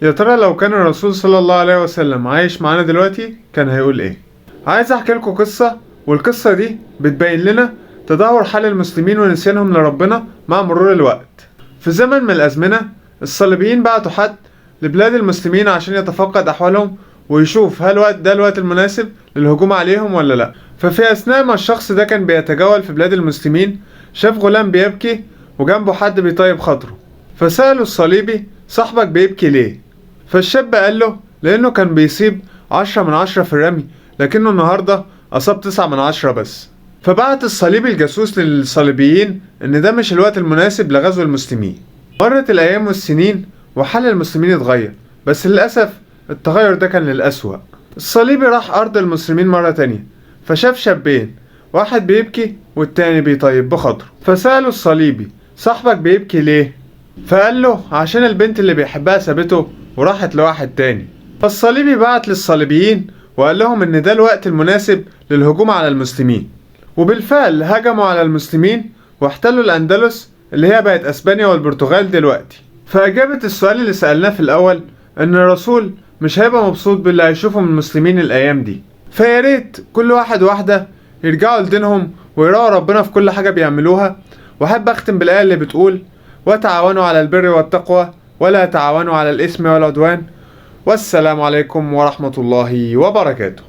يا ترى لو كان الرسول صلى الله عليه وسلم عايش معانا دلوقتي كان هيقول ايه؟ عايز احكي لكم قصة، والقصة دي بتبين لنا تدهور حال المسلمين ونسيانهم لربنا مع مرور الوقت. في زمن من الأزمنة الصليبيين بعتوا حد لبلاد المسلمين عشان يتفقد أحوالهم ويشوف هل وقت ده الوقت المناسب للهجوم عليهم ولا لا. ففي أثناء ما الشخص ده كان بيتجول في بلاد المسلمين شاف غلام بيبكي وجنبه حد بيطيب خاطره، فسأله الصليبي صاحبك بيبكي ليه؟ فالشاب قال له لأنه كان بيصيب 10 من 10 في الرمي، لكنه النهاردة أصاب 9 من 10 بس. فبعت الصليبي الجاسوس للصليبيين إن ده مش الوقت المناسب لغزو المسلمين. مرت الأيام والسنين وحال المسلمين اتغير، بس للأسف التغير ده كان للأسوأ. الصليبي راح أرض المسلمين مرة تانية، فشاف شابين، واحد بيبكي والتاني بيطيب بخاطره. فسأله الصليبي صاحبك بيبكي ليه؟ فقال له عشان البنت اللي بيحبها سابته وراحت لواحد تاني. فالصليبي بعت للصليبيين وقال لهم ان ده الوقت المناسب للهجوم على المسلمين، وبالفعل هجموا على المسلمين واحتلوا الأندلس اللي هي بقت أسبانيا والبرتغال دلوقتي. فأجابة السؤال اللي سألناه في الأول ان الرسول مش هيبقى مبسوط باللي هيشوفه من المسلمين الأيام دي. فياريت كل واحد واحدة يرجعوا لدينهم ويراعوا ربنا في كل حاجة بيعملوها. وأحب أختم بالآية اللي بتقول وتعاونوا على البر والتقوى ولا تعاونوا على الإثم والعدوان. والسلام عليكم ورحمة الله وبركاته.